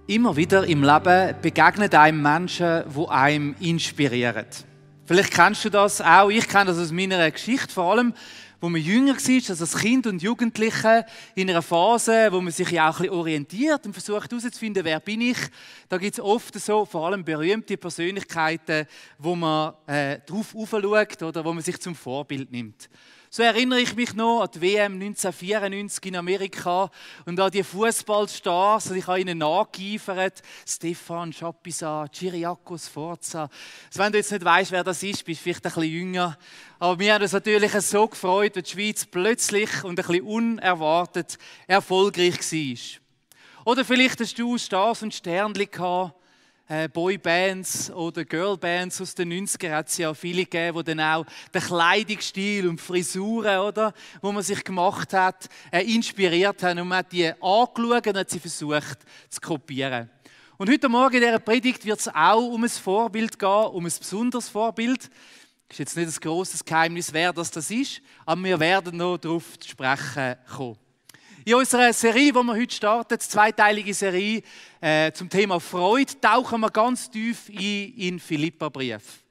Immer wieder im Leben begegnen einem Menschen, die einem inspirieren. Vielleicht kennst du das auch. Ich kenne das aus meiner Geschichte, vor allem, wo man jünger war, also als Kind und Jugendliche, in einer Phase, wo man sich ja auch ein bisschen orientiert und versucht herauszufinden, wer bin ich. Da gibt es oft so, vor allem berühmte Persönlichkeiten, wo man drauf aufschaut oder wo man sich zum Vorbild nimmt. So erinnere ich mich noch an die WM 1994 in Amerika und an die Fußballstars. Ich habe ihnen nachgeeifert. Stefan Chapuisat, Ciriaco Sforza. Also wenn du jetzt nicht weißt, wer das ist, bist du vielleicht ein bisschen jünger. Aber wir haben uns natürlich so gefreut, dass die Schweiz plötzlich und ein bisschen unerwartet erfolgreich war. Oder vielleicht hast du Stars und Sternchen gehabt. Boybands oder Girlbands aus den 90ern hat es ja viele gegeben, die dann auch den Kleidungsstil und Frisuren, oder, wo man sich gemacht hat, inspiriert haben. Und man hat die angeschaut und hat sie versucht zu kopieren. Und heute Morgen in dieser Predigt wird es auch um ein Vorbild gehen, um ein besonderes Vorbild. Es ist jetzt nicht ein grosses Geheimnis, wer das ist, aber wir werden noch darauf zu sprechen kommen. In unserer Serie, die wir heute starten, die zweiteilige Serie zum Thema Freude, tauchen wir ganz tief ein in Philipperbrief.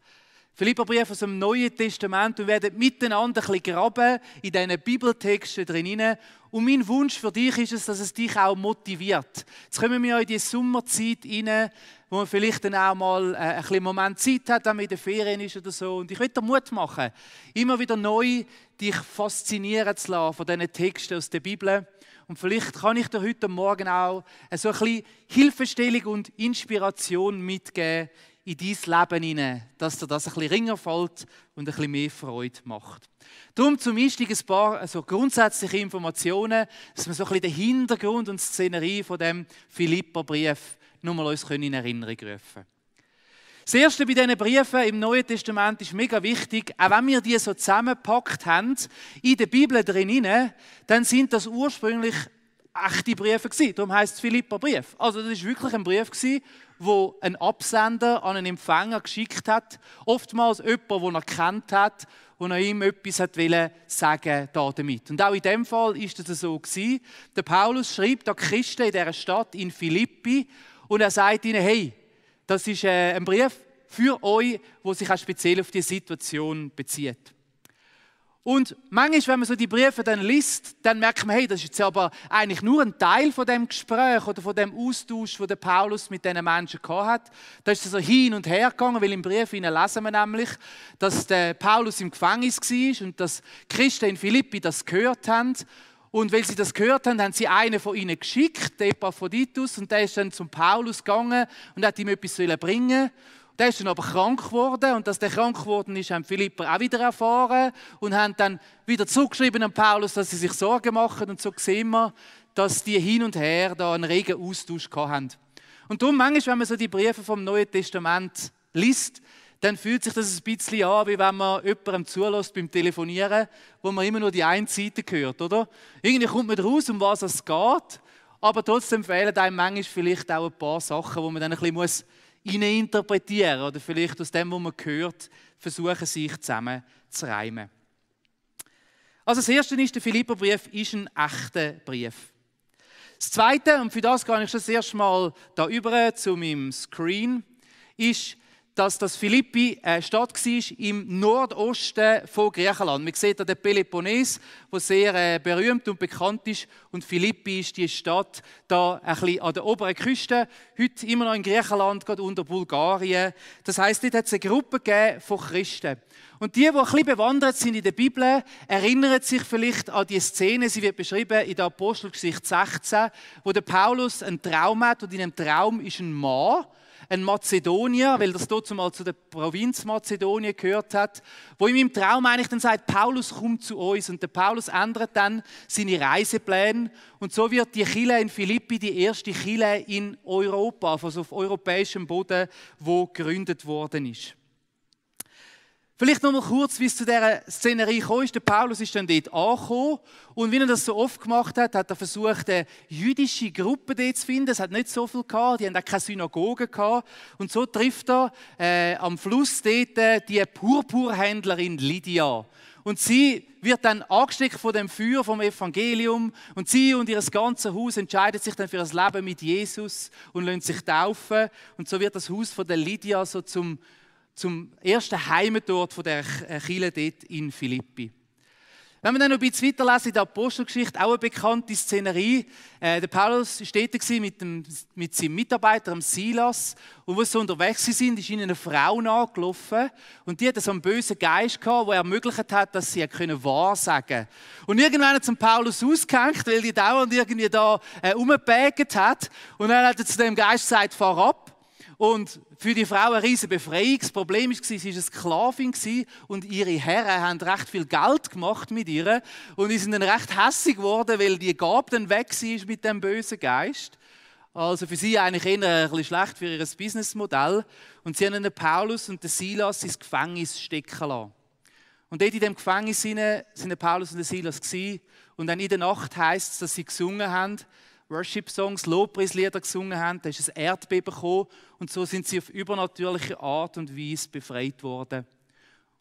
Philipperbrief aus dem Neuen Testament und werden miteinander ein bisschen graben in diesen Bibeltexten drin. Und mein Wunsch für dich ist es, dass es dich auch motiviert. Jetzt kommen wir in die Sommerzeit rein, wo man vielleicht dann auch mal ein bisschen Moment Zeit hat, wenn man in den Ferien ist oder so. Und ich will dir Mut machen, immer wieder neu dich faszinieren zu lassen von diesen Texten aus der Bibel. Und vielleicht kann ich dir heute Morgen auch so ein bisschen Hilfestellung und Inspiration mitgeben in dein Leben hinein, dass dir das ein bisschen ringer fällt und ein bisschen mehr Freude macht. Darum zum Einstieg ein paar grundsätzliche Informationen, dass wir so ein bisschen den Hintergrund und die Szenerie von dem Philipperbrief nochmal uns in Erinnerung rufen können. Das Erste bei diesen Briefen im Neuen Testament ist mega wichtig, auch wenn wir die so zusammengepackt haben, in der Bibel drin, dann sind das ursprünglich echte Briefe gewesen. Darum heisst es Philipperbrief. Also das ist wirklich ein Brief gewesen, wo ein Absender an einen Empfänger geschickt hat, oftmals jemand, den er kennt hat, und ihm etwas sagen damit. Und auch in dem Fall ist es so gewesen. Der Paulus schreibt an die Christen in dieser Stadt in Philippi und er sagt ihnen, hey, das ist ein Brief für euch, der sich auch speziell auf die Situation bezieht. Und manchmal, wenn man so die Briefe dann liest, dann merkt man, hey, das ist jetzt aber eigentlich nur ein Teil von dem Gespräch oder von dem Austausch, den der Paulus mit diesen Menschen gehabt hat. Da ist es so hin und her gegangen, weil im Brief lesen wir nämlich, dass der Paulus im Gefängnis war und dass die Christen in Philippi das gehört haben. Und weil sie das gehört haben, haben sie einen von ihnen geschickt, den Epaphroditus, und der ist dann zum Paulus gegangen und hat ihm etwas bringen. Der ist dann aber krank geworden und dass der krank geworden ist, haben Philipper auch wieder erfahren und haben dann wieder zugeschrieben an Paulus, dass sie sich Sorgen machen. Und so sehen wir, dass die hin und her da einen regen Austausch hatten. Und darum manchmal, wenn man so die Briefe vom Neuen Testament liest, dann fühlt sich das ein bisschen an, wie wenn man jemandem zulässt beim Telefonieren, wo man immer nur die eine Seite hört, oder? Irgendwie kommt man raus, um was es geht, aber trotzdem fehlen einem manchmal vielleicht auch ein paar Sachen, wo man dann ein bisschen interpretieren muss oder vielleicht aus dem, was man hört, versuchen, sich zusammen zu reimen. Also das Erste ist, der Philipperbrief ist ein echter Brief. Das Zweite, und für das gehe ich schon das erste Mal da über zu meinem Screen, ist, dass das Philippi eine Stadt war im Nordosten von Griechenland. Man sieht da den Peloponnes, der sehr berühmt und bekannt ist. Und Philippi ist die Stadt da ein bisschen an der oberen Küste, heute immer noch in Griechenland, gerade unter Bulgarien. Das heisst, dort hat es eine Gruppe gegeben von Christen. Und die ein bisschen bewandert sind in der Bibel, erinnern sich vielleicht an die Szene, sie wird beschrieben in der Apostelgeschichte 16, wo der Paulus einen Traum hat und in einem Traum ist ein Mann, ein Mazedonier, weil das dort zumal zu der Provinz Mazedonien gehört hat, wo ihm im Traum eigentlich dann sagt, Paulus, komm zu uns. Und der Paulus ändert dann seine Reisepläne und so wird die Kirche in Philippi die erste Kirche in Europa, also auf europäischem Boden, wo gegründet worden ist. Vielleicht noch mal kurz, wie es zu dieser Szenerie kam. Der Paulus ist dann dort angekommen und wie er das so oft gemacht hat, hat er versucht, eine jüdische Gruppe dort zu finden. Es hat nicht so viel gehabt, die hatten auch keine Synagoge gehabt. Und so trifft er am Fluss dort die Purpurhändlerin Lydia. Und sie wird dann angesteckt von dem Feuer vom Evangelium und sie und ihr ganzes Haus entscheiden sich dann für das Leben mit Jesus und lassen sich taufen. Und so wird das Haus von der Lydia so zum ersten Heimatort von der Kirche dort in Philippi. Wenn wir dann noch ein bisschen weiterlesen in der Apostelgeschichte, auch eine bekannte Szenerie. Der Paulus war dort mit seinem Mitarbeiter, dem Silas. Und als sie so unterwegs waren, ist ihnen eine Frau nachgelaufen. Und die hatte so einen bösen Geist gehabt, der ermöglicht hat, dass sie wahrsagen können. Und irgendwann hat zum Paulus ausgehängt, weil die dauernd irgendwie da rumgebägt hat. Und dann hat er zu dem Geist gesagt, fahr ab. Und für die Frau eine riesige Befreiung. Das Problem war, sie war eine Sklavin und ihre Herren haben recht viel Geld gemacht mit ihr. Und sie sind dann recht hässig geworden, weil die Gabe dann weg war mit dem bösen Geist. Also für sie eigentlich eher ein bisschen schlecht für ihr Businessmodell. Und sie haben den Paulus und den Silas ins Gefängnis stecken lassen. Und dort in dem Gefängnis sind der Paulus und der Silas gewesen. Und dann in der Nacht heisst es, dass sie gesungen haben, Worship-Songs, Lobpreislieder gesungen haben, da ist ein Erdbeben gekommen und so sind sie auf übernatürliche Art und Weise befreit worden.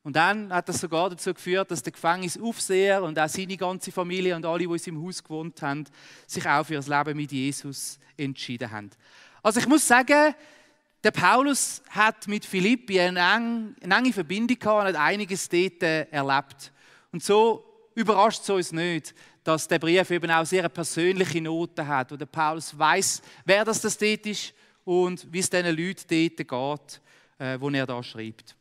Und dann hat das sogar dazu geführt, dass der Gefängnisaufseher und auch seine ganze Familie und alle, die in seinem Haus gewohnt haben, sich auch für das Leben mit Jesus entschieden haben. Also ich muss sagen, der Paulus hat mit Philippi eine enge Verbindung gehabt und hat einiges dort erlebt. Und so überrascht es uns nicht, dass der Brief eben auch sehr persönliche Noten hat, wo der Paulus weiß, wer das dort ist und wie es diesen Leuten dort geht, wo er da schreibt.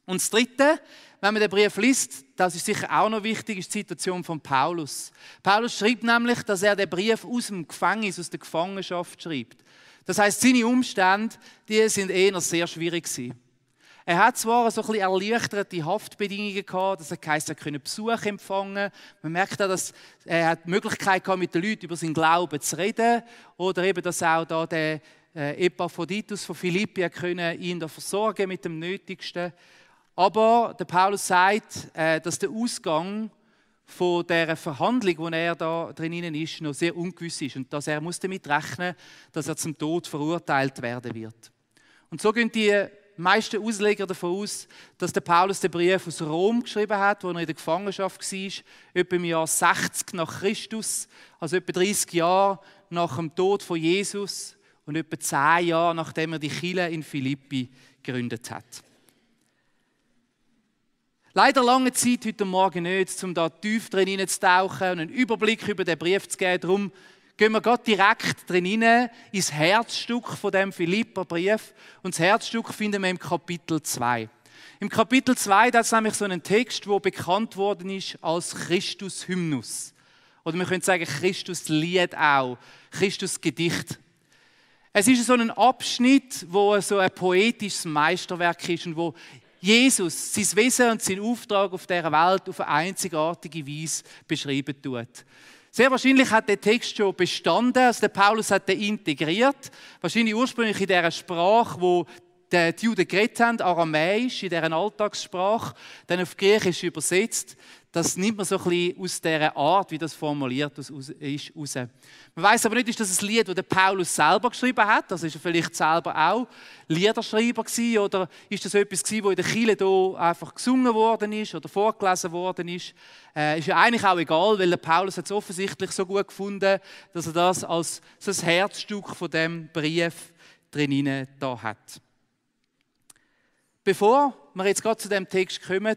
Und das Dritte, wenn man den Brief liest, das ist sicher auch noch wichtig, ist die Situation von Paulus. Paulus schreibt nämlich, dass er den Brief aus dem Gefängnis, aus der Gefangenschaft schreibt. Das heisst, seine Umstände, die sind eher sehr schwierig gewesen. Er hat zwar so ein bisschen erleichterte Haftbedingungen gehabt, dass er konnte Besuch empfangen. Man merkt auch, dass er die Möglichkeit gehabt, mit den Leuten über seinen Glauben zu reden. Oder eben, dass auch da der Epaphroditus von Philippi ihn da versorgen mit dem Nötigsten. Aber der Paulus sagt, dass der Ausgang von dieser Verhandlung, wo er da drinnen ist, noch sehr ungewiss ist und dass er damit rechnen muss, dass er zum Tod verurteilt werden wird. Und so gehen die meisten Ausleger davon aus, dass der Paulus den Brief aus Rom geschrieben hat, wo er in der Gefangenschaft war, etwa im Jahr 60 nach Christus, also etwa 30 Jahre nach dem Tod von Jesus und etwa 10 Jahre, nachdem er die Kirche in Philippi gegründet hat. Leider lange Zeit heute Morgen nicht, um da tief drin hineinzutauchen und einen Überblick über den Brief zu geben. Darum gehen wir Gott direkt drin hinein, ins Herzstück von dem Philipperbrief. Und das Herzstück finden wir im Kapitel 2. Im Kapitel 2 da ist nämlich so ein Text, der bekannt worden ist als Christus-Hymnus. Oder wir können sagen Christus-Lied auch, Christus-Gedicht. Es ist so ein Abschnitt, wo so ein poetisches Meisterwerk ist und wo Jesus, sein Wesen und seinen Auftrag auf dieser Welt auf eine einzigartige Weise beschreiben tut. Sehr wahrscheinlich hat der Text schon bestanden, also der Paulus hat den integriert, wahrscheinlich ursprünglich in dieser Sprache, wo die Juden geredet haben, Aramäisch, in deren Alltagssprache, dann auf Griechisch übersetzt. Das nimmt man so ein bisschen aus dieser Art, wie das formuliert ist, raus. Man weiss aber nicht, ist das ein Lied, das der Paulus selber geschrieben hat, also ist er vielleicht selber auch Liederschreiber gewesen, oder ist das etwas gewesen, das in der Kirche hier einfach gesungen worden ist oder vorgelesen worden ist. Ist ja eigentlich auch egal, weil der Paulus hat es offensichtlich so gut gefunden, dass er das als so ein Herzstück von dem Brief drin da hat. Bevor wir jetzt gerade zu dem Text kommen,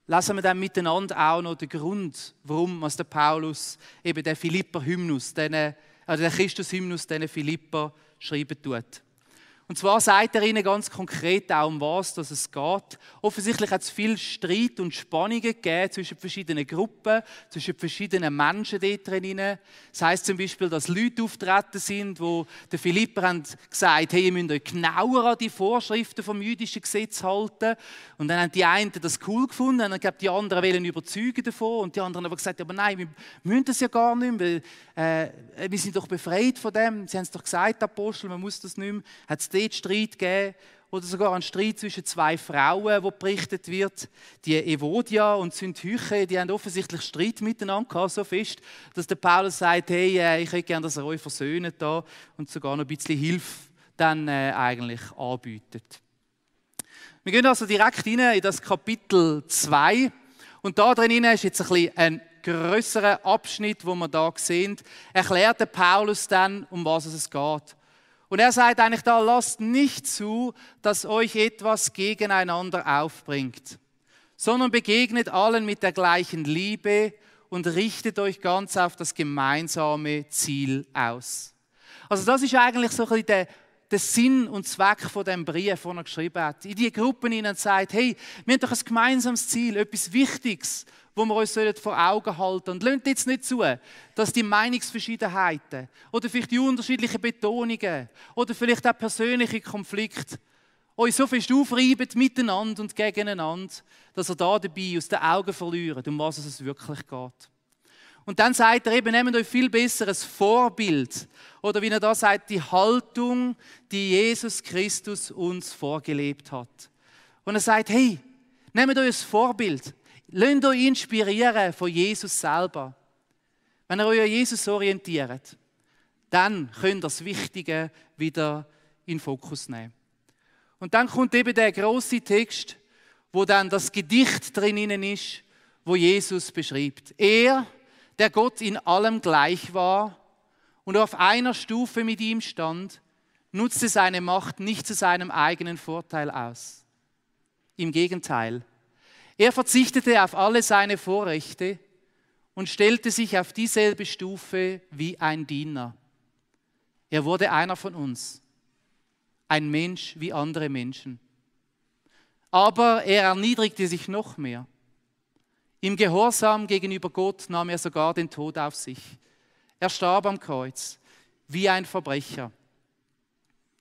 lesen wir dann miteinander auch noch den Grund, warum der Paulus eben den Philipper-Hymnus, den Christus-Hymnus, den Philipper schreiben tut. Und zwar sagt er ihnen ganz konkret auch, um was es geht. Offensichtlich hat es viel Streit und Spannungen gegeben zwischen verschiedenen Gruppen, zwischen verschiedenen Menschen dort drin. Das heisst zum Beispiel, dass Leute auftreten sind, die den Philipper haben gesagt, hey, ihr müsst euch genauer an die Vorschriften vom jüdischen Gesetz halten. Und dann haben die einen das cool gefunden, und dann die anderen wollen überzeugen davon. Und die anderen haben gesagt, aber nein, wir müssen das ja gar nicht mehr, weil wir sind doch befreit von dem. Sie haben es doch gesagt, Apostel, man muss das nicht mehr. Hat es dort Streit gegeben oder sogar einen Streit zwischen zwei Frauen, wo berichtet wird. Die Evodia und Syntyche, die haben offensichtlich Streit miteinander gehabt, so fest, dass der Paulus sagt, hey, ich hätte gerne, dass ihr euch versöhnt da und sogar noch ein bisschen Hilfe dann eigentlich anbietet. Wir gehen also direkt rein in das Kapitel 2 Und da drin ist jetzt ein grösserer Abschnitt, wo wir da sehen, erklärt der Paulus dann, um was es geht. Und er sagt eigentlich da, lasst nicht zu, dass euch etwas gegeneinander aufbringt, sondern begegnet allen mit der gleichen Liebe und richtet euch ganz auf das gemeinsame Ziel aus. Also das ist eigentlich so ein bisschen der Sinn und Zweck von dem Brief, den er geschrieben hat. In die Gruppen hinein sagt, hey, wir haben doch ein gemeinsames Ziel, etwas Wichtiges, wo wir uns vor Augen halten sollen. Und lasst jetzt nicht zu, dass die Meinungsverschiedenheiten oder vielleicht die unterschiedlichen Betonungen oder vielleicht auch persönliche Konflikte euch so fest aufreiben miteinander und gegeneinander, dass ihr da dabei aus den Augen verliert, um was es wirklich geht. Und dann sagt er eben, nehmt euch viel besseres Vorbild. Oder wie er da sagt, die Haltung, die Jesus Christus uns vorgelebt hat. Und er sagt, hey, nehmt euch ein Vorbild. Lasst euch inspirieren von Jesus selber. Wenn ihr euch an Jesus orientiert, dann könnt ihr das Wichtige wieder in den Fokus nehmen. Und dann kommt eben der grosse Text, wo dann das Gedicht drinnen ist, wo Jesus beschreibt. Er, der Gott in allem gleich war und auf einer Stufe mit ihm stand, nutzte seine Macht nicht zu seinem eigenen Vorteil aus. Im Gegenteil, er verzichtete auf alle seine Vorrechte und stellte sich auf dieselbe Stufe wie ein Diener. Er wurde einer von uns, ein Mensch wie andere Menschen. Aber er erniedrigte sich noch mehr. Im Gehorsam gegenüber Gott nahm er sogar den Tod auf sich. Er starb am Kreuz, wie ein Verbrecher.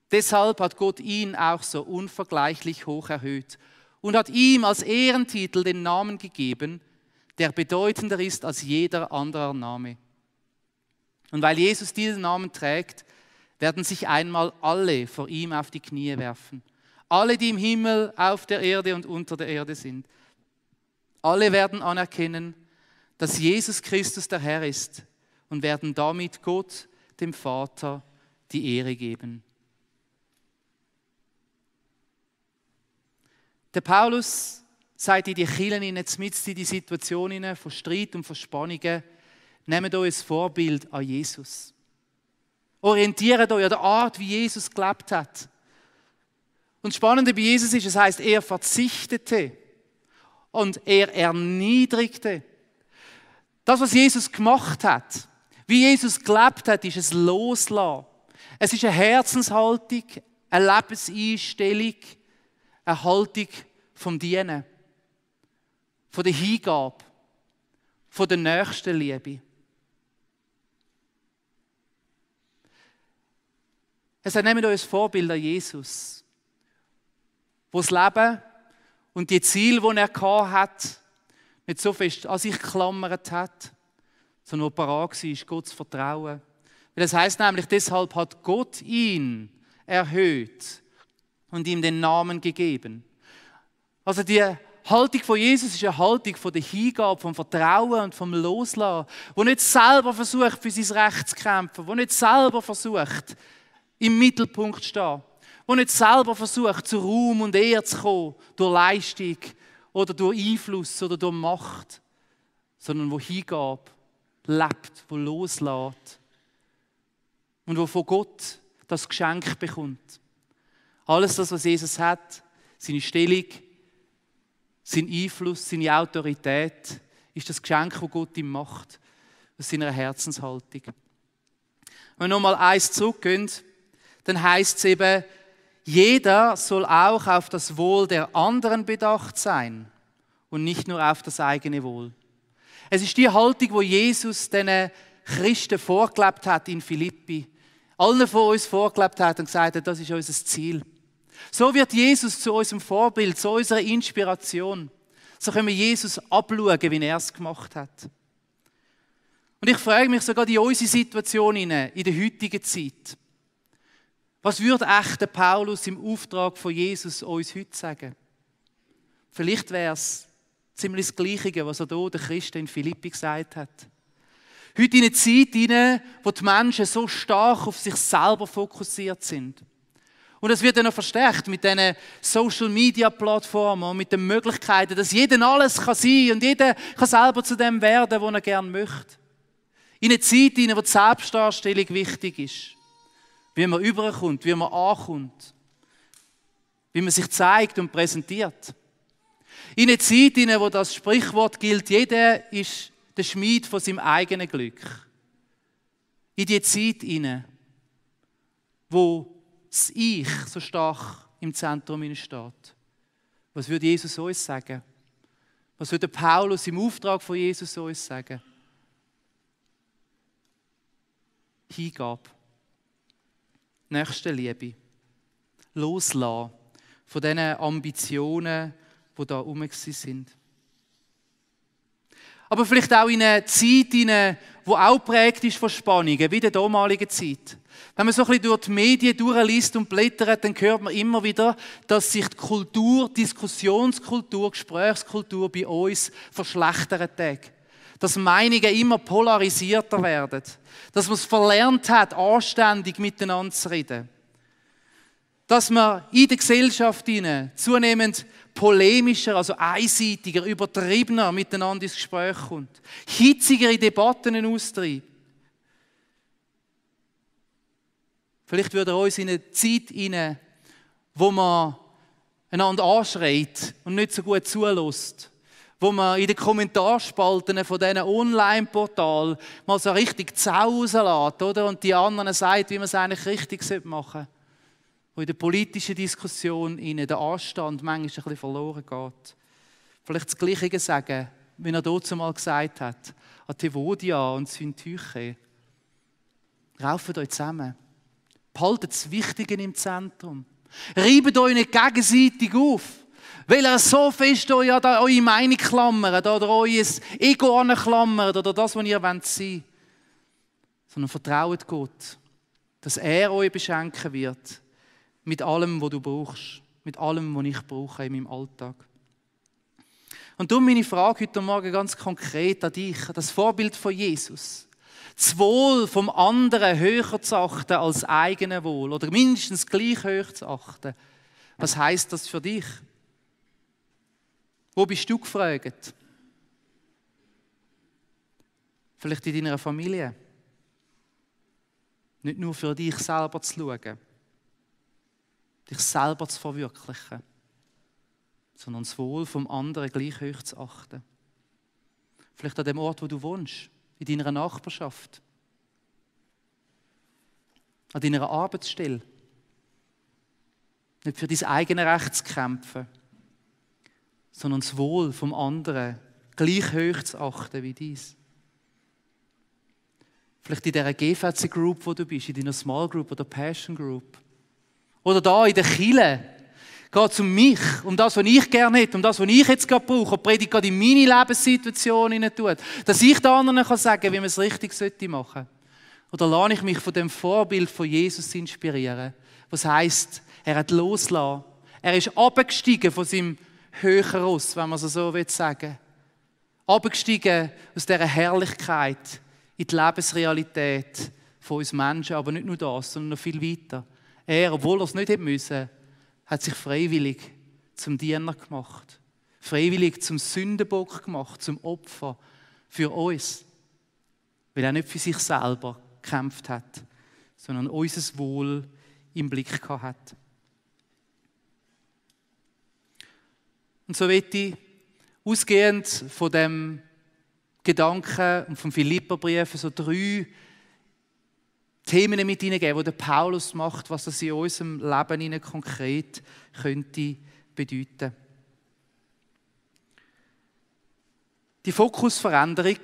Deshalb hat Gott ihn auch so unvergleichlich hoch erhöht und hat ihm als Ehrentitel den Namen gegeben, der bedeutender ist als jeder andere Name. Und weil Jesus diesen Namen trägt, werden sich einmal alle vor ihm auf die Knie werfen. Alle, die im Himmel, auf der Erde und unter der Erde sind. Alle werden anerkennen, dass Jesus Christus der Herr ist und werden damit Gott, dem Vater, die Ehre geben. Der Paulus sagt in die Kirchen hinein, mitten in die Situation hinein, von Streit und von Spannungen, nehmt euch ein Vorbild an Jesus. Orientiert euch an der Art, wie Jesus gelebt hat. Und das Spannende bei Jesus ist, es heisst, er verzichtete und er erniedrigte. Das, was Jesus gemacht hat, wie Jesus gelebt hat, ist ein Loslassen. Es ist eine Herzenshaltung, eine Lebenseinstellung, eine Haltung vom Dienen, von der Hingabe, von der Nächstenliebe. Es nehmt euch ein Vorbild an Jesus, wo das Leben und die Ziele, die er hatte, nicht so fest an sich geklammert hat, sondern wo parat war, Gott zu vertrauen. Weil das heisst nämlich, deshalb hat Gott ihn erhöht und ihm den Namen gegeben. Also die Haltung von Jesus ist eine Haltung von der Hingabe, vom Vertrauen und vom Loslassen, wo nicht selber versucht, für sein Recht zu kämpfen, wo nicht selber versucht, im Mittelpunkt zu stehen, wo nicht selber versucht, zu Ruhm und Ehre zu kommen, durch Leistung oder durch Einfluss oder durch Macht, sondern wo Hingabe lebt, wo loslässt und wo von Gott das Geschenk bekommt. Alles das, was Jesus hat, seine Stellung, sein Einfluss, seine Autorität, ist das Geschenk, das Gott ihm macht, aus seiner Herzenshaltung. Wenn wir nochmal eins zurückgehen, dann heisst es eben, jeder soll auch auf das Wohl der anderen bedacht sein und nicht nur auf das eigene Wohl. Es ist die Haltung, die Jesus den Christen vorgelebt hat in Philippi. Allen von uns vorgelebt hat und gesagt hat, das ist unser Ziel. So wird Jesus zu unserem Vorbild, zu unserer Inspiration. So können wir Jesus abschauen, wie er es gemacht hat. Und ich frage mich sogar in unsere Situation in der heutigen Zeit. Was würde echt der Paulus im Auftrag von Jesus uns heute sagen? Vielleicht wäre es ziemlich das Gleiche, was er hier den Christen in Philippi gesagt hat. Heute in einer Zeit, wo die Menschen so stark auf sich selber fokussiert sind Und das wird dann noch verstärkt mit diesen Social-Media-Plattformen und mit den Möglichkeiten, dass jeder alles sein kann und jeder kann selber zu dem werden, was er gerne möchte. In einer Zeit, in der die Selbstdarstellung wichtig ist. Wie man überkommt, wie man ankommt. Wie man sich zeigt und präsentiert. In einer Zeit, in der das Sprichwort gilt, jeder ist der Schmied von seinem eigenen Glück. In die Zeit hinein, wo das Ich so stark im Zentrum steht. Was würde Jesus uns sagen? Was würde Paulus im Auftrag von Jesus uns sagen? Hingabe, Nächstenliebe, loslassen von diesen Ambitionen, die da herum sind. Aber vielleicht auch in eine Zeit, die auch geprägt ist von Spannungen, wie in der damaligen Zeit. Wenn man so ein bisschen durch die Medien durchliest und blättert, dann hört man immer wieder, dass sich die Kultur, Diskussionskultur, Gesprächskultur bei uns verschlechtert. Dass Meinungen immer polarisierter werden. Dass man es verlernt hat, anständig miteinander zu reden. Dass man in der Gesellschaft zunehmend polemischer, also einseitiger, übertriebener miteinander ins Gespräch kommt. Hitzigere Debatten austreibt. Vielleicht würde er uns in eine Zeit hinein, wo man einander anschreit und nicht so gut zulässt. Wo man in den Kommentarspalten von diesen Online-Portalen mal so richtig Zau rauslässt, oder? Und die anderen sagt, wie man es eigentlich richtig machen sollte. Wo in der politischen Diskussion der Anstand manchmal ein bisschen verloren geht. Vielleicht das Gleiche sagen, wie er dazu mal gesagt hat, an Tevodia und Syntyche. Rauft euch zusammen. Behaltet das Wichtige im Zentrum. Reibt euch nicht gegenseitig auf. Weil ihr so fest euch an eure Meinung klammert oder euer Ego anklammert oder das, was ihr sein wollt. Sondern vertraut Gott, dass er euch beschenken wird mit allem, was du brauchst. Mit allem, was ich brauche in meinem Alltag. Und darum meine Frage heute Morgen ganz konkret an dich, das Vorbild von Jesus. Das Wohl vom anderen höher zu achten als eigene Wohl oder mindestens gleich hoch zu achten. Was heisst das für dich? Wo bist du gefragt? Vielleicht in deiner Familie. Nicht nur für dich selber zu schauen, dich selber zu verwirklichen, sondern das Wohl vom anderen gleich hoch zu achten. Vielleicht an dem Ort, wo du wohnst, in deiner Nachbarschaft, an deiner Arbeitsstelle. Nicht für dein eigenes Recht zu kämpfen, sondern das Wohl vom anderen gleich hoch zu achten wie dies. Vielleicht in dieser GVC-Group, wo du bist, in deiner Small Group oder Passion Group. Oder da in der Kirche. Geht es um mich, um das, was ich gerne hätte, um das, was ich jetzt gerade brauche. Und die Predigt gerade in meine Lebenssituation hinein tut. Dass ich den anderen sagen kann, wie man es richtig machen sollte. Oder lasse ich mich von dem Vorbild von Jesus inspirieren. Was heisst, er hat losgelassen. Er ist abgestiegen von seinem höheren Ross, wenn man es so sagen will. Abgestiegen aus dieser Herrlichkeit in die Lebensrealität von uns Menschen. Aber nicht nur das, sondern noch viel weiter. Er, obwohl er es nicht hätte müssen, hat sich freiwillig zum Diener gemacht. Freiwillig zum Sündenbock gemacht, zum Opfer für uns. Weil er nicht für sich selber gekämpft hat, sondern unser Wohl im Blick gehabt hat. Und so möchte ich, ausgehend von dem Gedanken und vom Philipperbrief, so 3 Themen mit hineingeben, die der Paulus macht, was das in unserem Leben konkret könnte bedeuten. Die Fokusveränderung,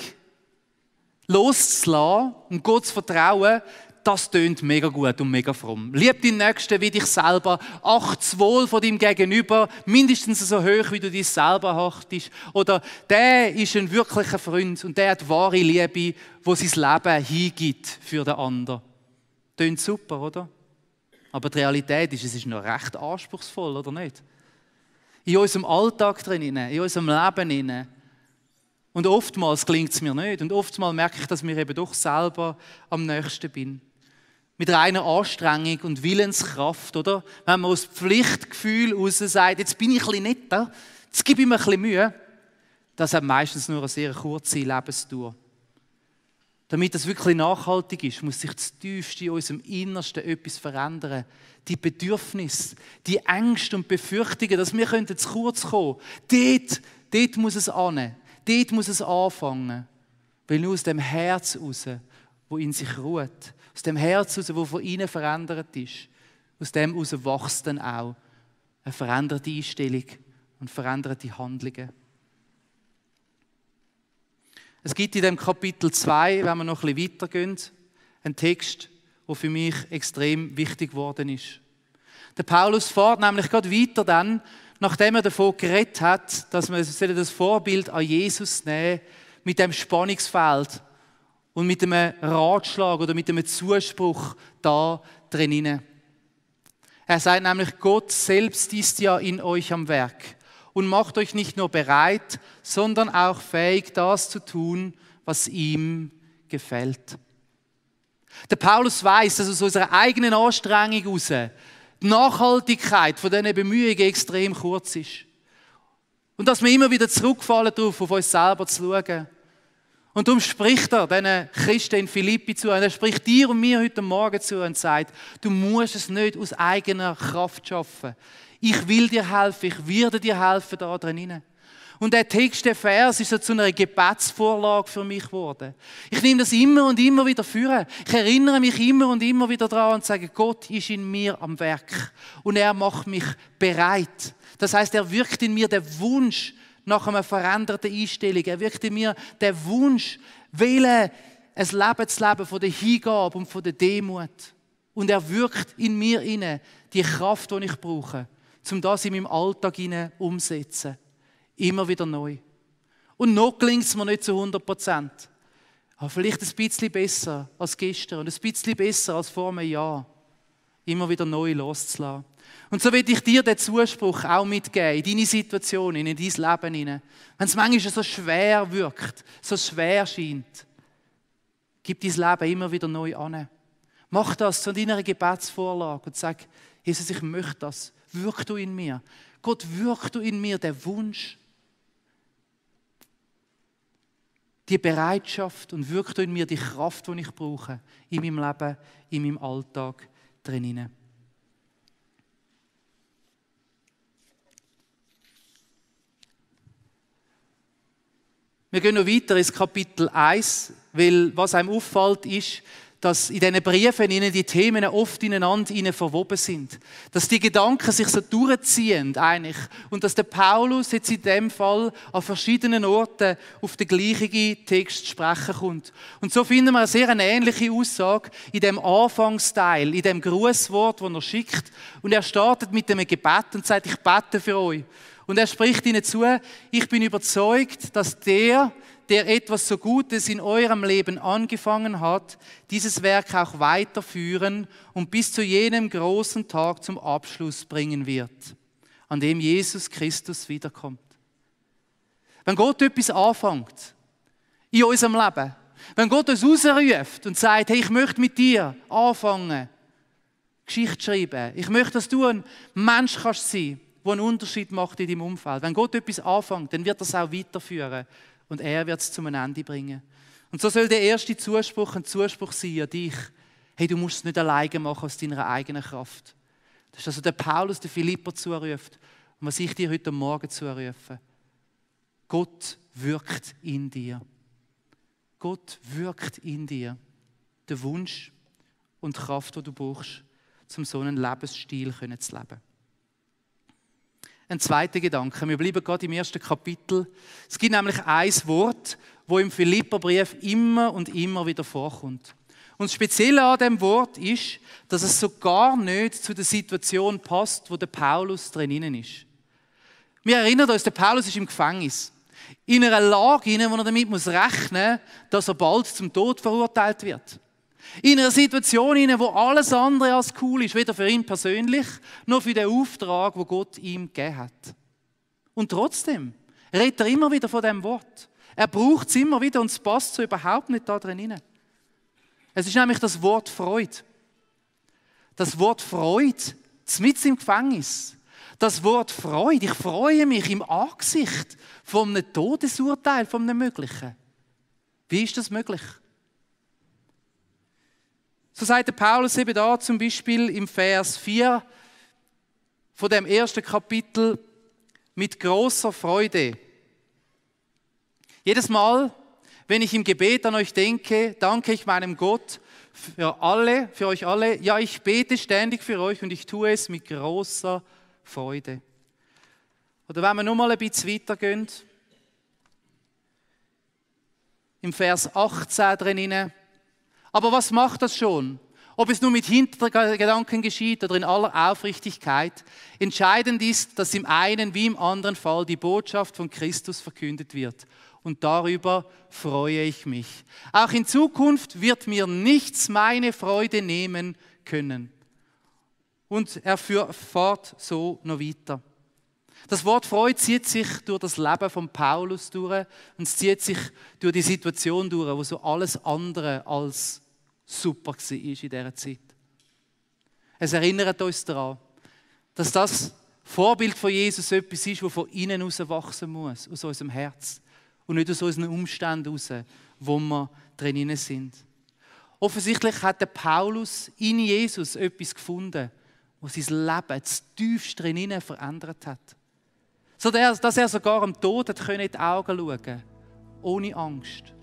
loszulassen und Gott zu vertrauen, das tönt mega gut und mega fromm. Lieb deinen Nächsten wie dich selber, achte das Wohl von deinem Gegenüber, mindestens so hoch, wie du dich selber achtest. Oder der ist ein wirklicher Freund und der hat wahre Liebe, wo sein Leben hingibt für den anderen. Tönt super, oder? Aber die Realität ist, es ist noch recht anspruchsvoll, oder nicht? In unserem Alltag drin, in unserem Leben drin. Und oftmals gelingt es mir nicht. Und oftmals merke ich, dass mir eben doch selber am nächsten bin. mit reiner Anstrengung und Willenskraft, oder? Wenn man aus Pflichtgefühl heraus sagt, jetzt bin ich ein bisschen netter, jetzt gebe ich mir ein bisschen Mühe, das hat meistens nur eine sehr kurze Lebensdauer. Damit das wirklich nachhaltig ist, muss sich das Tiefste in unserem Innersten etwas verändern. Die Bedürfnisse, die Ängste und Befürchtungen, dass wir zu kurz kommen könnten, dort muss es an, dort muss es anfangen. Weil nur aus dem Herz heraus, wo in sich ruht, aus dem Herz heraus, wo von innen verändert ist, aus dem heraus wächst dann auch eine veränderte Einstellung und veränderte Handlungen. Es gibt in dem Kapitel 2, wenn wir noch ein bisschen weitergehen, einen Text, der für mich extrem wichtig geworden ist. Der Paulus fährt nämlich gerade weiter dann, nachdem er davon geredet hat, dass wir das Vorbild an Jesus nehmen, mit dem Spannungsfeld und mit einem Ratschlag oder mit einem Zuspruch da drinnen. Er sagt nämlich, Gott selbst ist ja in euch am Werk und macht euch nicht nur bereit, sondern auch fähig, das zu tun, was ihm gefällt. Der Paulus weiß, dass aus unserer eigenen Anstrengung heraus die Nachhaltigkeit von diesen Bemühungen extrem kurz ist. Und dass wir immer wieder zurückfallen darauf, auf uns selber zu schauen. Und darum spricht er diesen Christen in Philippi zu. Und er spricht dir und mir heute Morgen zu und sagt, du musst es nicht aus eigener Kraft schaffen. Ich will dir helfen, ich werde dir helfen da drinnen. Und der Text, der Vers, ist so zu einer Gebetsvorlage für mich geworden. Ich nehme das immer und immer wieder vor. Ich erinnere mich immer und immer wieder daran und sage, Gott ist in mir am Werk. Und er macht mich bereit. Das heißt, er wirkt in mir den Wunsch nach einer veränderten Einstellung. Er wirkt in mir den Wunsch, ein Leben zu leben von der Hingabe und von der Demut. Und er wirkt in mir inne die Kraft, die ich brauche, um das in meinem Alltag umzusetzen. Immer wieder neu. Und noch gelingt es mir nicht zu 100%. Aber vielleicht ein bisschen besser als gestern und ein bisschen besser als vor einem Jahr. Immer wieder neu loszulassen. Und so will ich dir den Zuspruch auch mitgeben, in deine Situation, in dein Leben hinein. Wenn es manchmal so schwer wirkt, so schwer scheint, gib dein Leben immer wieder neu an. Mach das zu deiner Gebetsvorlage und sag, Jesus, ich möchte das. Wirk du in mir. Gott, wirk du in mir den Wunsch, die Bereitschaft und wirk du in mir die Kraft, die ich brauche, in meinem Leben, in meinem Alltag drinnen. Wir gehen noch weiter ins Kapitel 1, weil was einem auffällt, ist, dass in diesen Briefen die Themen oft ineinander verwoben sind. Dass die Gedanken sich so durchziehen eigentlich. Und dass der Paulus jetzt in dem Fall an verschiedenen Orten auf den gleichen Text sprechen kommt. Und so finden wir eine sehr ähnliche Aussage in dem Anfangsteil, in dem Grußwort, das er schickt. Und er startet mit einem Gebet und sagt, ich bete für euch. Und er spricht ihnen zu, ich bin überzeugt, dass der etwas so Gutes in eurem Leben angefangen hat, dieses Werk auch weiterführen und bis zu jenem großen Tag zum Abschluss bringen wird, an dem Jesus Christus wiederkommt. Wenn Gott etwas anfängt in unserem Leben, wenn Gott uns rausruft und sagt, hey, ich möchte mit dir anfangen, Geschichte schreiben, ich möchte, dass du ein Mensch kannst sein, der einen Unterschied macht in deinem Umfeld. Wenn Gott etwas anfängt, dann wird er es auch weiterführen. Und er wird es zum Ende bringen. Und so soll der erste Zuspruch ein Zuspruch sein an dich. Hey, du musst es nicht alleine machen aus deiner eigenen Kraft. Das ist das, was der Paulus den Philipper zuruft und was ich dir heute Morgen zurufe. Gott wirkt in dir. Gott wirkt in dir. Den Wunsch und die Kraft, die du brauchst, um so einen Lebensstil zu leben. Ein zweiter Gedanke. Wir bleiben gerade im ersten Kapitel. Es gibt nämlich ein Wort, das im Philipperbrief immer und immer wieder vorkommt. Und das Spezielle an diesem Wort ist, dass es so gar nicht zu der Situation passt, wo der Paulus drinnen ist. Wir erinnern uns, der Paulus ist im Gefängnis. In einer Lage, wo er damit rechnen muss, dass er bald zum Tod verurteilt wird. In einer Situation, wo alles andere als cool ist, weder für ihn persönlich, noch für den Auftrag, den Gott ihm gegeben hat. Und trotzdem redet er immer wieder von diesem Wort. Er braucht es immer wieder und es passt so überhaupt nicht da drin. Es ist nämlich das Wort Freude. Das Wort Freude, mitten im Gefängnis. Das Wort Freude, ich freue mich im Angesicht von einem Todesurteil, von einem möglichen. Wie ist das möglich? So sagt der Paulus eben da zum Beispiel im Vers 4 von dem ersten Kapitel: mit großer Freude. Jedes Mal, wenn ich im Gebet an euch denke, danke ich meinem Gott für euch alle. Ja, ich bete ständig für euch und ich tue es mit großer Freude. Oder wenn wir noch mal ein bisschen weitergehen, im Vers 18 drin. Aber was macht das schon? Ob es nur mit Hintergedanken geschieht oder in aller Aufrichtigkeit, entscheidend ist, dass im einen wie im anderen Fall die Botschaft von Christus verkündet wird. Und darüber freue ich mich. Auch in Zukunft wird mir nichts meine Freude nehmen können. Und er fährt so noch weiter. Das Wort Freude zieht sich durch das Leben von Paulus durch und es zieht sich durch die Situation durch, wo so alles andere als super war in dieser Zeit. Es erinnert uns daran, dass das Vorbild von Jesus etwas ist, das von innen heraus wachsen muss, aus unserem Herz und nicht aus unseren Umständen heraus, wo wir drin sind. Offensichtlich hat der Paulus in Jesus etwas gefunden, was sein Leben tiefst drin verändert hat. So dass er sogar am Tod in die Augen schauen konnte, ohne Angst.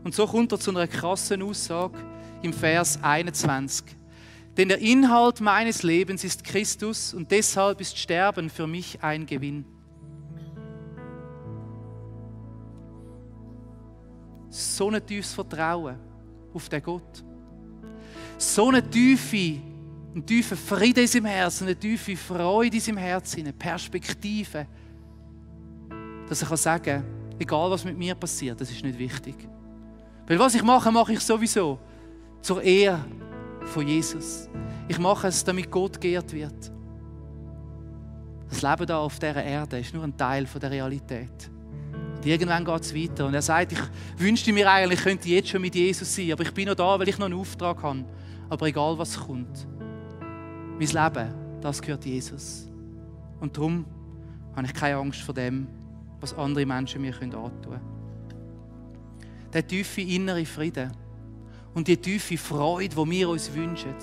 Und so kommt er zu einer krassen Aussage im Vers 21. Denn der Inhalt meines Lebens ist Christus und deshalb ist Sterben für mich ein Gewinn. So ein tiefes Vertrauen auf den Gott. So ein tiefer Frieden in seinem Herzen, eine tiefe Freude in seinem Herzen, eine Perspektive, dass er sagen kann, egal was mit mir passiert, das ist nicht wichtig. Weil was ich mache, mache ich sowieso zur Ehre von Jesus. Ich mache es, damit Gott geehrt wird. Das Leben da auf dieser Erde ist nur ein Teil der Realität. Und irgendwann geht es weiter. Und er sagt, ich wünschte mir eigentlich, ich könnte jetzt schon mit Jesus sein, aber ich bin noch da, weil ich noch einen Auftrag habe. Aber egal was kommt, mein Leben, das gehört Jesus. Und darum habe ich keine Angst vor dem, was andere Menschen mir antun können. Der tiefe innere Frieden und die tiefe Freude, die wir uns wünschen,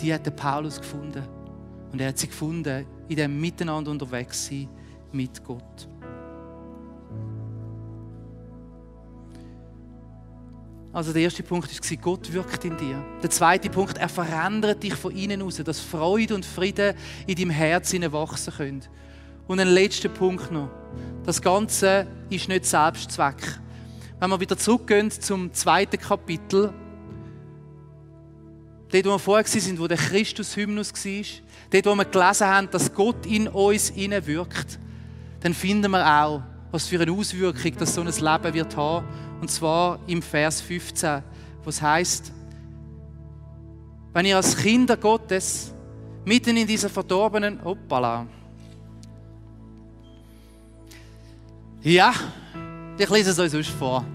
die hat der Paulus gefunden. Und er hat sie gefunden in dem Miteinander unterwegs sein mit Gott. Also der erste Punkt war, Gott wirkt in dir. Der zweite Punkt, er verändert dich von innen heraus, dass Freude und Frieden in deinem Herzen wachsen können. Und ein letzter Punkt noch. Das Ganze ist nicht Selbstzweck. Wenn wir wieder zurückgehen zum 2. Kapitel, dort, wo wir vorher waren, wo der Christus-Hymnus war, dort, wo wir gelesen haben, dass Gott in uns wirkt, dann finden wir auch, was für eine Auswirkung das so ein Leben wird haben. Und zwar im Vers 15, wo es heisst, wenn ihr als Kinder Gottes mitten in dieser verdorbenen, ja, ich lese es euch sonst vor.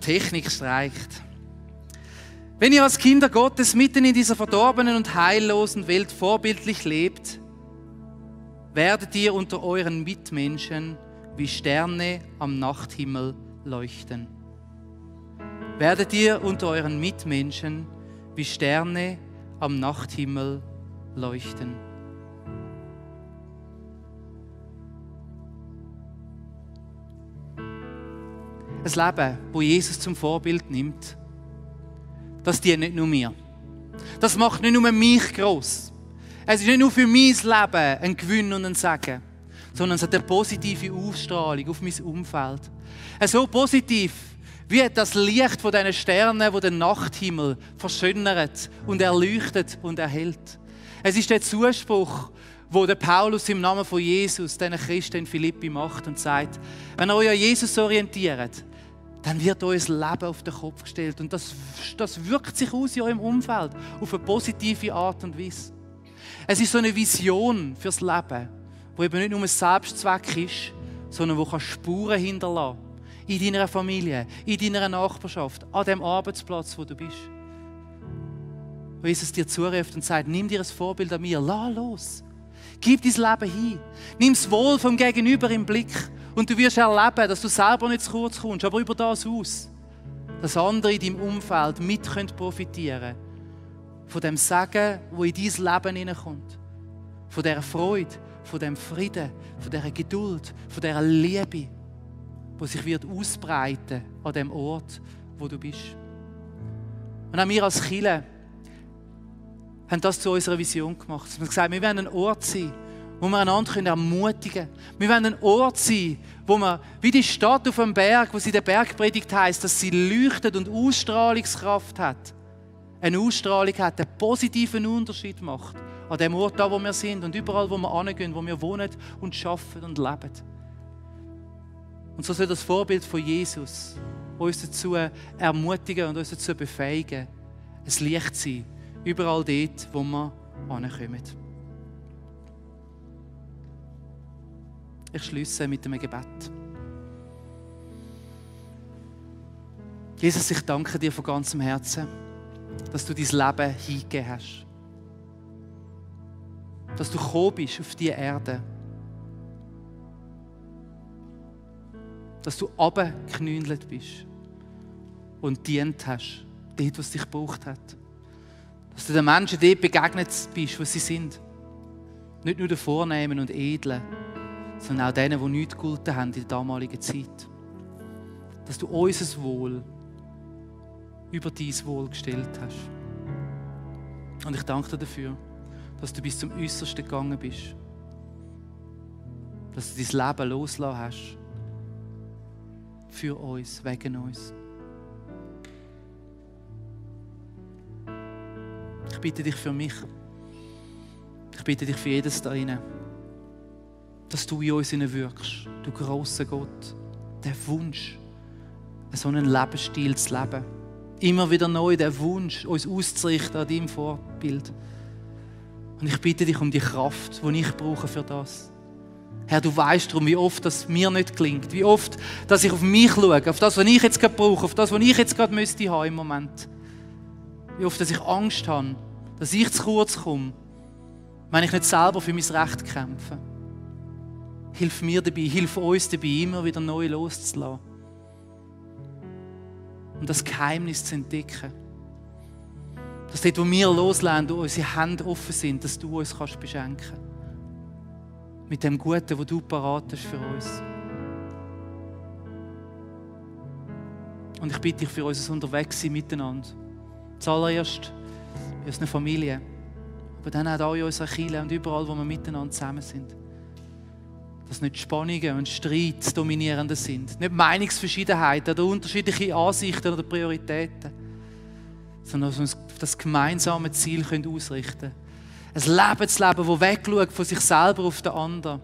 Technik streikt. Wenn ihr als Kinder Gottes mitten in dieser verdorbenen und heillosen Welt vorbildlich lebt, werdet ihr unter euren Mitmenschen wie Sterne am Nachthimmel leuchten. Werdet ihr unter euren Mitmenschen wie Sterne am Nachthimmel leuchten. Ein Leben, das Jesus zum Vorbild nimmt, das dient nicht nur mir. Das macht nicht nur mich gross. Es ist nicht nur für mein Leben ein Gewinn und ein Segen, sondern es hat eine positive Ausstrahlung auf mein Umfeld. So positiv wie das Licht von diesen Sternen, das den Nachthimmel verschönert und erleuchtet und erhält. Es ist der Zuspruch, wo der Paulus im Namen von Jesus den Christen in Philippi macht und sagt, wenn ihr euch an Jesus orientiert, dann wird euer Leben auf den Kopf gestellt. Und das wirkt sich aus in eurem Umfeld auf eine positive Art und Weise. Es ist so eine Vision fürs Leben, wo eben nicht nur ein Selbstzweck ist, sondern wo Spuren hinterlassen kann In deiner Familie, in deiner Nachbarschaft, an dem Arbeitsplatz, wo du bist. Wo Jesus dir zuruft und sagt, nimm dir ein Vorbild an mir, lass los. Gib dein Leben hin. Nimm das Wohl vom Gegenüber im Blick. Und du wirst erleben, dass du selber nicht zu kurz kommst, aber über das aus, dass andere in deinem Umfeld mit profitieren können. Von dem Segen, wo in dein Leben hineinkommt. Von dieser Freude, von dem Frieden, von dieser Geduld, von dieser Liebe, die sich wird ausbreiten an dem Ort, wo du bist. Und auch wir als Kirche haben das zu unserer Vision gemacht. Wir haben gesagt, wir wollen ein Ort sein, wo wir einander ermutigen können. Wir wollen ein Ort sein, wo wir, wie die Stadt auf dem Berg, wo sie in der Bergpredigt heisst, dass sie leuchtet und Ausstrahlungskraft hat. Eine Ausstrahlung hat, einen positiven Unterschied macht. An dem Ort, da wo wir sind und überall, wo wir hingehen, wo wir wohnen und arbeiten und leben. Und so soll das Vorbild von Jesus uns dazu ermutigen und uns dazu befähigen, ein Licht zu sein, überall dort, wo wir hinkommen. Ich schließe mit einem Gebet. Jesus, ich danke dir von ganzem Herzen, dass du dein Leben hingegeben hast. Dass du gekommen bist auf diese Erde. Dass du runtergeknündelt bist und dient hast, dort, was dich gebraucht hat. Dass du den Menschen dort begegnet bist, wo sie sind. Nicht nur den Vornehmen und Edlen, sondern auch denen, die nichts gegolten haben in der damaligen Zeit. Dass du unser Wohl über dein Wohl gestellt hast. Und ich danke dir dafür, dass du bis zum Äußersten gegangen bist. Dass du dein Leben losgelassen hast. Für uns, wegen uns. Ich bitte dich für mich. Ich bitte dich für jedes da rein, dass du in uns wirkst, du grosser Gott, der Wunsch, so einen Lebensstil zu leben. Immer wieder neu der Wunsch, uns auszurichten an deinem Vorbild. Und ich bitte dich um die Kraft, die ich brauche für das. Herr, du weißt darum, wie oft das mir nicht gelingt, wie oft, dass ich auf mich schaue, auf das, was ich jetzt gerade brauche, auf das, was ich jetzt gerade müsste haben im Moment. Wie oft, dass ich Angst habe, dass ich zu kurz komme, wenn ich nicht selber für mein Recht kämpfe. Hilf mir dabei, hilf uns dabei, immer wieder neu loszulassen. Und das Geheimnis zu entdecken. Dass dort, wo wir loslassen, unsere Hände offen sind, dass du uns kannst beschenken kannst. Mit dem Guten, das du parat hast für uns. Und ich bitte dich für unser Unterwegssein miteinander. Zuallererst in unserer Familie, aber dann auch in unserer Kirche und überall, wo wir miteinander zusammen sind. Dass nicht Spannungen und Streit das Dominierende sind. Nicht Meinungsverschiedenheiten oder unterschiedliche Ansichten oder Prioritäten. Sondern dass wir uns auf das gemeinsame Ziel ausrichten können. Ein Leben zu leben, das wegschaut von sich selber auf den anderen.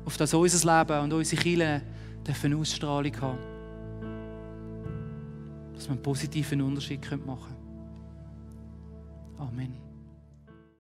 Auf das unser Leben und unsere Kirchen dürfen Ausstrahlung haben. Dass wir einen positiven Unterschied machen können. Amen.